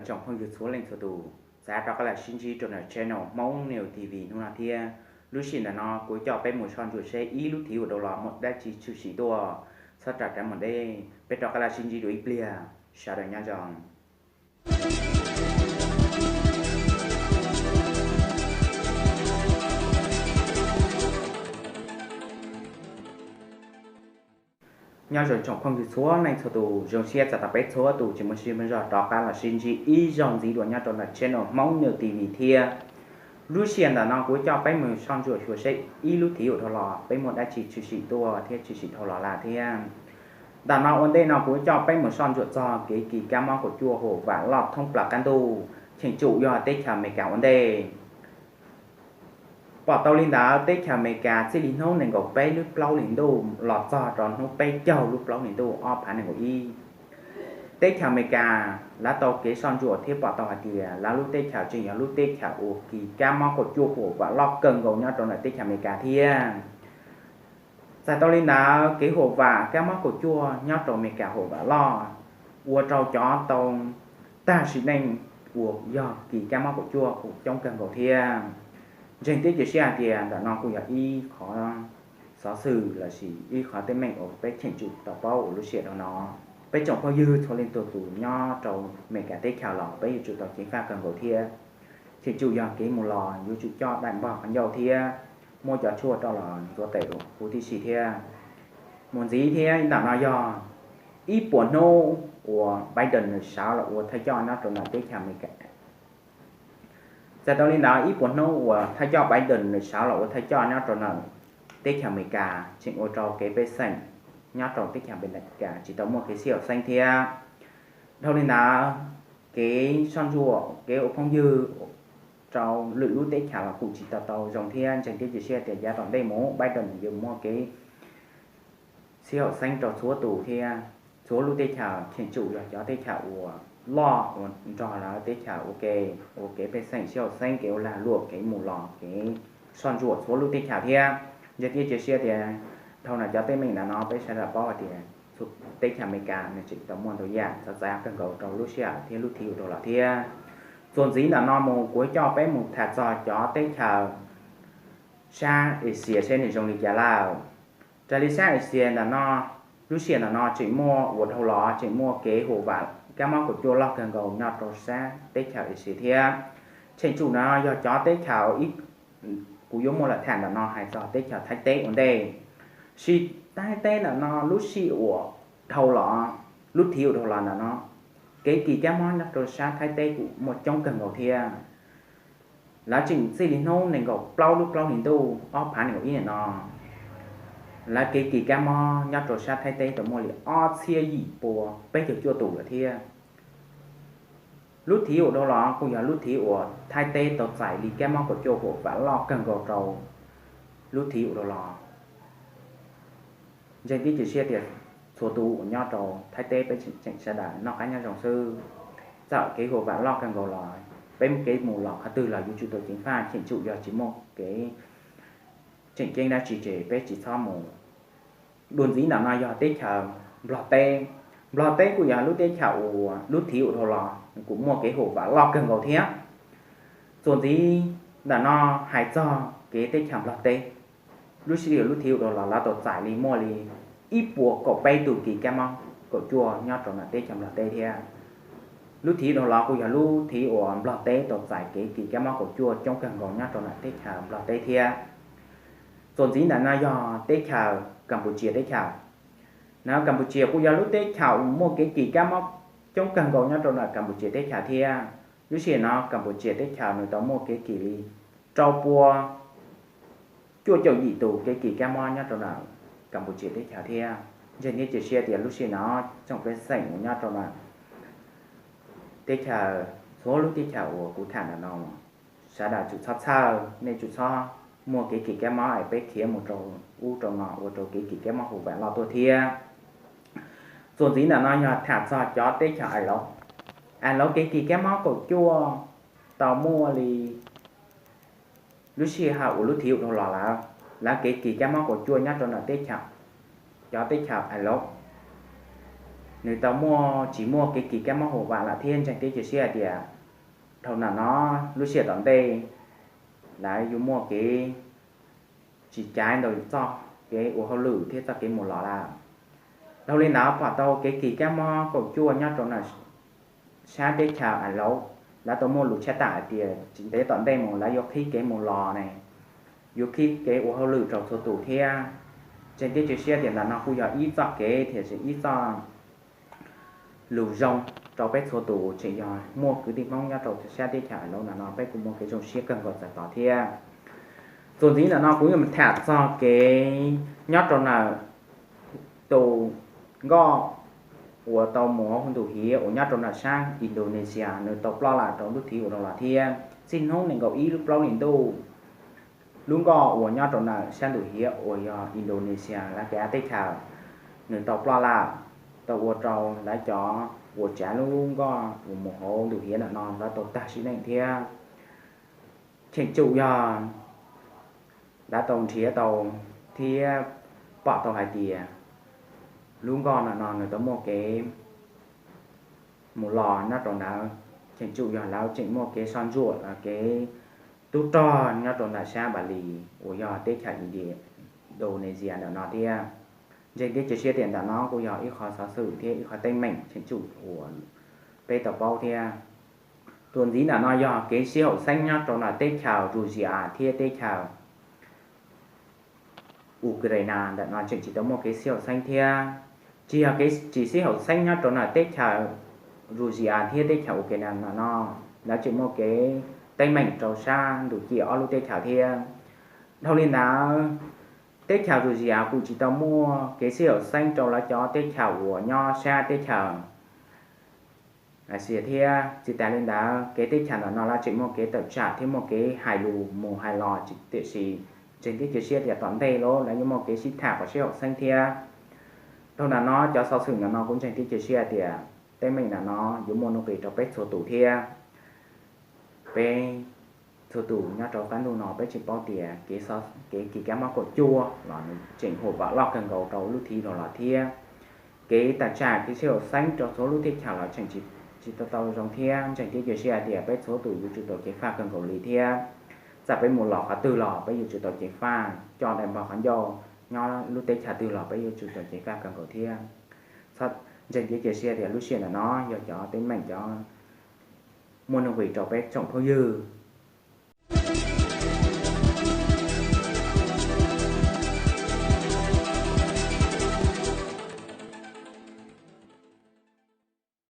Tsoom phooj ywg txhua leej txhua tus, txav rov qab los sib ntsib rau ntawm channel Hmoob News T V hnub no thiab. Lub sij hawm ntawm no kuv coj peb mus soj ntsuam seb ib lub thib ua dhau los muaj dab tsi tshwm sim tuaj, txhob rawm rawv mus deb, peb rov qab los sib ntsib dua ib pliag, sawv daws nyob zoo. Nyob zoo tsoom phooj ywg txhua leej txhua tus, zoo siab txais tos peb txhua tus tsis muaj zog rov qab los sib ntsib ib zaug ntxiv dua nyob rau ntawm channel Hmoob News T V thiab. Lub sij hawm ntawm no kuv coj peb mus soj ntsuam xyuas seb ib lub thib ua dhau los peb muaj dab tsi tshwm sim tuaj thiab tshwm sim dhau los lawm thiab. Ntawm no ua ntej no kuv coj peb mus soj ntsuam txog kev kis kab mob kaum cuaj huam vam loj thoob plaws qab ntuj, cheem tsum yog teb chaws Amelikas ua ntej. Pom tau li ntawd teb chaws Amelikas txij li hnub nees nkaum peb lub plaub hlis ntuj los txog rau hnub peb caug lub plaub hlis ntuj ob phav nees nkaum ib, teb chaws Amelikas lawv tau kev soj ntsuam thiab pom tau hais tias lawv lub teb chaws tseem yog lub teb chaws uas kis kab mob kaum cuaj huam vam loj kawg nkaus nyob rau ntawm teb chaws Amelikas thiab. Txais tau li ntawd kev huam vam kab mob kaum cuaj nyob rau Amelikas huam vam loj ua rau cov tau tag sim neej uas yog kis kab mob kaum cuaj kuj coob kawg nkaus thiab. Ntseeg thiab cia siab hais tias ntawm no kuj yog ib qhov xov xwm lossis ib qhov teeb meem uas peb cheem tsum tau paub ua lub sij hawm no. Peb tsoom phooj ywg txhua leej txhua tus nyob rau Amelikas teb chaws los peb yuav tsum tau ceev faj kawg nkaus thiab. Cheem tsum yog kev mus los yuav tsum coj daim npog qhov ncauj thiab muab cov tshuaj rau los ntxuav tes huv tib si thiab. Mus ntxiv thiab ntawm no yog ib puas hnub uas Biden nws sawv los ua thawj coj nyob rau ntawm teb chaws Amelikas. Txais tau li ntawd ib puas hnub uas thawj coj Biden nws sawv los ua thawj coj nyob rau ntawm teb chaws Amelikas tseem ua rau kev pej xeem nyob rau teb chaws Amelikas tsis tau muaj kev sib haum xeeb thiab. Dhau li ntawd kev soj ntsuam kev ua phooj ywg rau lwm lub teb chaws los kuj tsis tau tau zoo thiab. Ntseeg thiab cia siab tias yav tom ntej mus Biden yuav muaj kev sib haum xeeb rau txhua tus thiab txhua lub teb chaws, cheem tsum yog cov teb chaws uas loj uas nrog lawv teb chaws ua ke, ua kev pej xeem sib haum xeeb, kev ua lag luam, kev mus los, kev soj ntsuam txhua lub teb chaws thiab. Ntseeg thiab cia siab tias dhau no cov teeb meem ntawm no peb sawv daws paub hais tias teb chaws Amelikas nws tseem tau muaj ntau yam txawv txav kawg nkaus rau lub sij hawm thiab lub thib ua dhau los thiab. Txuas ntxiv ntawm no mus kuv coj peb mus tham txog cov teb chaws sab Asia seb nws zoo li cas lawm. Raws li sab Asia ntawm no, lub sij hawm ntawm no tseem muaj ua dhau los tseem muaj kev huam vam kab mob kaum cuaj loj kawg nkaus nyob rau sab teb chaws Asia thiab. Cheem tsum no yog cov teb chaws, kuv yuav muaj los tham ntawm no hais txog teb chaws Thaib teb ua ntej. Sab Thaib teb ntawm no lub sij hawm dhau los, lub thib ua dhau los ntawm no, kev kis kab mob nyob rau sab Thaib teb kuj muaj coob kawg nkaus thiab. Lawv tseem txij li hnub nees nkaum plaub lub plaub hlis ntuj ob phav nees nkaum ib nim no, lawv kev kis kab mob nyob rau sab Thaib teb tau muaj li ob txhiab yim pua peb caug cuaj tus lawm thiab. Lub thib ua dhau los kuj yog lub thib uas Thaib teb tau txais li kab mob kaum cuaj huam vam loj kawg nkaus rau lub thib ua dhau los. Ntseeg thiab cia siab tias txhua tus uas nyob rau Thaib teb peb tseem sawv daws noj qab nyob zoo xwb. Txawm kev huam vam loj kawg nkaus los peb muaj kev mus los qhov twg los yuav tsum tau ceev faj, cheem tsum yog tsis muaj kev tseem ceeb dab tsi ces peb tsis txhob mus. Dua ntxiv ntawm no yog teb chaws Nplog teb. Nplog teb kuj yog lub teb chaws uas lub thib ua dhau los kuj muaj kev huam vam loj kawg nkaus thiab. Txuas ntxiv ntawm no hais txog kev teb chaws Nplog teb. Lub sij hawm lub thib ua dhau los lawv tau txais li muaj li ib puas kaum peb tus kis kab mob kaum cuaj nyob rau ntawm teb chaws Nplog teb thiab. Lub thib ua dhau los kuj yog lub thib uas Nplog teb tau txais kev kis kab mob kaum cuaj coob kawg nkaus nyob rau ntawm teb chaws Nplog teb thiab. Txuas ntxiv ntawm no yog teb chaws Kampuchia teb chaws. No Kampuchia kuj yog lub teb chaws uas muaj kev kis kab mob coob kawg nkaus nyob rau ntawm Kampuchia teb chaws thiab. Lub sij hawm no Kampuchia teb chaws nws tau muaj kev kis li rau pua cuaj caum yim tus kev kis kab mob nyob rau ntawm Kampuchia teb chaws thiab. Ntseeg thiab cia siab tias lub sij hawm no tsoom pej xeem uas nyob rau ntawm teb chaws, txhua lub teb chaws uas kuv tham ntawm no, sawv daws tsum txhob txhawj, nej tsum txhob muaj kev kis kab mob es peb khiav mus rau ub rau no ua rau kev kis kab mob huam vam loj tuaj thiab. Txuas ntxiv ntawm no yog tham txog cov teb chaws Asia, Asia kev kis kab mob kaum cuaj tau muaj li lub sij hawm uas lub thib ua dhau los lawm, lawv kev kis kab mob kaum cuaj nyob rau ntawm teb chaws, cov teb chaws Asia. nws tau muaj tsis muaj kev kis kab mob huam vam lawm thiab ntseeg thiab cia siab hais tias dhau ntawm no lub sij hawm tom ntej lawv yuav muaj kev tsis caiv ntau txoj kev ua hauj lwm thiab txoj kev mus los lawm. Dhau li ntawd pom tau kev kis kab mob kaum cuaj nyob rau ntawm sab teb chaws Aws Lauv, lawv tau muaj lus tshaj tawm hais tias tsis ntev tom ntej mus lawv yuav qhib kev mus los ne, yuav qhib kev ua hauj lwm rau txhua tus thiab. Ntseeg thiab cia siab tias ntawm no kuj yog ib txoj kev thiab ib txoj lus zoo rau peb txhua tus, tseem yog muaj kwv tij Hmoob nyob rau sab teb chaws Aws Lauv ntawm no peb kuj muaj kev zoo siab kawg nkaus txog tod thiab. Txuas ntxiv ntawm no kuv yuav tham txog kev nyob rau ntawm tus nkoj uas tau mus hauv ntuj hiav uas nyob rau ntawm sab Indonesia, nws tau ploj lawm rau lub thiv uas dhau los thiab. Txij hnub nees nkaum ib lub plaub hlis ntuj, lub nkoj uas nyob rau ntawm sab ntuj hiav uas yog Indonesia lawv kev av teb chaws, nws tau ploj lawm, tau ua rau lawv cov uas tsav lub nkoj uas mus hauv ntuj hiav ntawm no lawv tau tag sim neej thiab. Cheem tsum yog lawv tau nrhiav tau thiab pom tau hais tias lub nkoj ntawm no nws tau muaj kev mus los nyob rau ntawd, cheem tsum yog lawv tseem muaj kev soj ntsuam los kev tub rog nyob rau ntawm sab Npalis uas yog teb chaws India, Indonesia ntawm no thiab. Ntseeg thiab cia siab tias ntawm no kuj yog ib qho xov xwm thiab ib qho teeb meem cheem tsum uas peb tau paub thiab. Txuas ntxiv ntawm no yog kev sib haum xeeb nyob rau ntawm teb chaws Russia thiab teb chaws Ukraine ntawm no tseem tsis tau muaj kev sib haum xeeb thiab. Tsis yog kev tsis sib haum xeeb nyob rau ntawm teb chaws Russia thiab teb chaws Ukraine ntawm no, lawv tseem muaj kev teeb meem rau sab ntuj ciam ob lub teb chaws thiab. Dhau li ntawd, teb chaws Russia kuj tsis tau muaj kev sib haum xeeb rau lawv cov teb chaws uas nyob sab teb chaws Asia thiab. Tsis tas li ntawd, kev teb chaws ntawm no lawv tseem muaj kev tawm tsam thiab muaj kev hais lus mus hais los, tiam sis ntseeg thiab cia siab tias tom ntej los lawv yuav muaj kev sib tham kom sib haum xeeb thiab. Dhau ntawm no cov xov xwm ntawm no kuv ntseeg thiab cia siab tias teeb meem ntawm no yuav muaj nuj nqis rau peb txhua tus thiab. Peb txhua tus nyob rau qab ntuj no peb tseem paub tias kev kis kab mob kaum cuaj los nws tseem huam vam loj kawg nkaus rau lub thiv dhau los thiab. Kev tawm tsam kev sib haum xeeb rau txhua lub teb chaws los tseem tsis tau tau zoo thiab. Ntseeg thiab cia siab hais tias peb txhua tus yuav tsum tau ceev faj kawg nkaus li thiab. Txawm peb mus los qhov twg los peb yuav tsum tau ceev faj, coj daim npog qhov ncauj nyob lub teb chaws twg los peb yuav tsum tau ceev faj kawg nkaus thiab. Ntseeg thiab cia siab tias lub sij hawm ntawm no yog cov teeb meem cov muaj nuj nqis rau peb tsoom phooj ywg